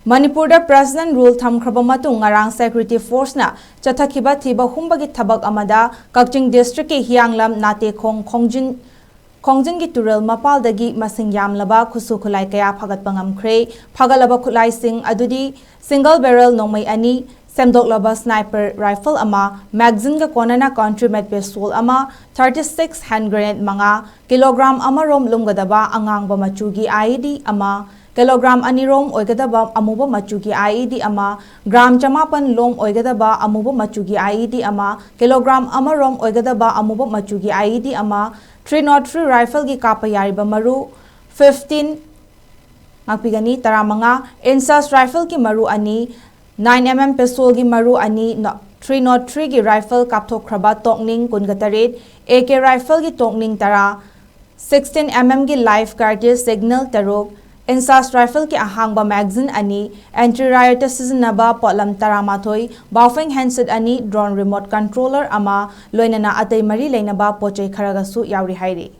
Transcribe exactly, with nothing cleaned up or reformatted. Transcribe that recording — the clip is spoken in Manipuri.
ꯃꯅꯤꯄꯨꯔꯗ President Rule ꯊꯝꯈ꯭ꯔꯕ ꯃꯇꯨꯡ ꯉꯔꯥꯡ Security Forceꯅ ꯆꯠꯊꯈꯤꯕ ꯊꯤꯕ ꯍꯨꯝꯕꯒꯤ ꯊꯕꯛ ꯑꯃꯗ ꯀꯛꯆꯤꯡ Districtꯀꯤ ꯍꯤꯌꯥꯡꯂꯝ ꯅꯥꯇꯦꯈꯣꯡ ꯈꯣꯡꯖꯤꯟ ꯈꯣꯡꯖꯤꯟꯒꯤ ꯇꯨꯔꯦꯜ ꯃꯄꯥꯜꯗꯒꯤ ꯃꯁꯤꯡ ꯌꯥꯝꯂꯕ ꯈꯨꯠꯁꯨ ꯈꯨꯠꯂꯥꯏ ꯀꯌꯥ ꯐꯥꯒꯠꯄ ꯉꯝꯈ꯭ꯔꯦ꯫ ꯐꯥꯒꯠꯂꯕ ꯈꯨꯠꯂꯥꯏꯁꯤꯡ ꯑꯗꯨꯗꯤ single barrel ꯅꯣꯡꯃꯩ ꯑꯅꯤ, ꯁꯦꯝꯗꯣꯛꯂꯕ sniper rifle ꯑꯃ, magazineꯒ ꯀꯣꯟꯅꯅ country made pistol ꯑꯃ, thirty six hand grenade ꯃꯉꯥ, ꯀꯤꯂꯣꯒ꯭ꯔꯥꯝ ꯑꯃꯔꯣꯝ ꯂꯨꯝꯒꯗꯕ ꯑꯉꯥꯡꯕ ꯃꯆꯨꯒꯤ I E D ꯑꯃ, ꯀꯤꯂꯣꯒ꯭ꯔꯥꯝ ꯑꯅꯤꯔꯣꯝ ꯑꯣꯏꯒꯗꯕ ꯑꯃꯨꯕ ꯃꯆꯨꯒꯤ I E D ꯑꯃ, ꯒ꯭ꯔꯥꯝ ꯆꯃꯥꯄꯟ ꯂꯣꯝ ꯑꯣꯏꯒꯗꯕ ꯑꯃꯨꯕ ꯃꯆꯨꯒꯤ I E D ꯑꯃ, ꯀꯤꯂꯣꯒ꯭ꯔꯥꯝ ꯑꯃꯔꯣꯝ ꯑꯣꯏꯒꯗꯕ ꯑꯃꯨꯕ ꯃꯆꯨꯒꯤ I E D ꯑꯃ, three nought three rifleꯒꯤ ꯀꯥꯞꯄ ꯌꯥꯔꯤꯕ ꯃꯔꯨ fifteen, ꯉꯥꯛꯄꯤꯒꯅꯤ, ꯇꯔꯥꯃꯉꯥ, INSAS rifleꯒꯤ ꯃꯔꯨ ꯑꯅꯤ, nine M M pistolꯒꯤ ꯃꯔꯨ ꯑꯅꯤ, three nought threeꯒꯤ rifle ꯀꯥꯞꯊꯣꯛꯈ꯭ꯔꯕ ꯇꯣꯛꯅꯤꯡ ꯀꯨꯟꯒ ꯇꯔꯦꯠ, A K rifleꯒꯤ ꯇꯣꯛꯅꯤꯡ ꯇꯔꯥ, sixteen M Mꯒꯤ live cartridge single ꯇꯔꯨꯛ, INSAS rifleꯒꯤ ꯑꯍꯥꯡꯕ magazine ꯑꯅꯤ, anti riotꯇ ꯁꯤꯖꯤꯟꯅꯕ ꯄꯣꯠꯂꯝ ꯇꯔꯥꯃꯥꯊꯣꯏ, buffing handset ꯑꯅꯤ, drone remote controller ꯑꯃ, ꯂꯣꯏꯅꯅ ꯑꯇꯩ ꯃꯔꯤ ꯂꯩꯅꯕ ꯄꯣꯠ ꯆꯩ ꯈꯔꯒꯁꯨ ꯌꯥꯎꯔꯤ ꯍꯥꯏꯔꯤ꯫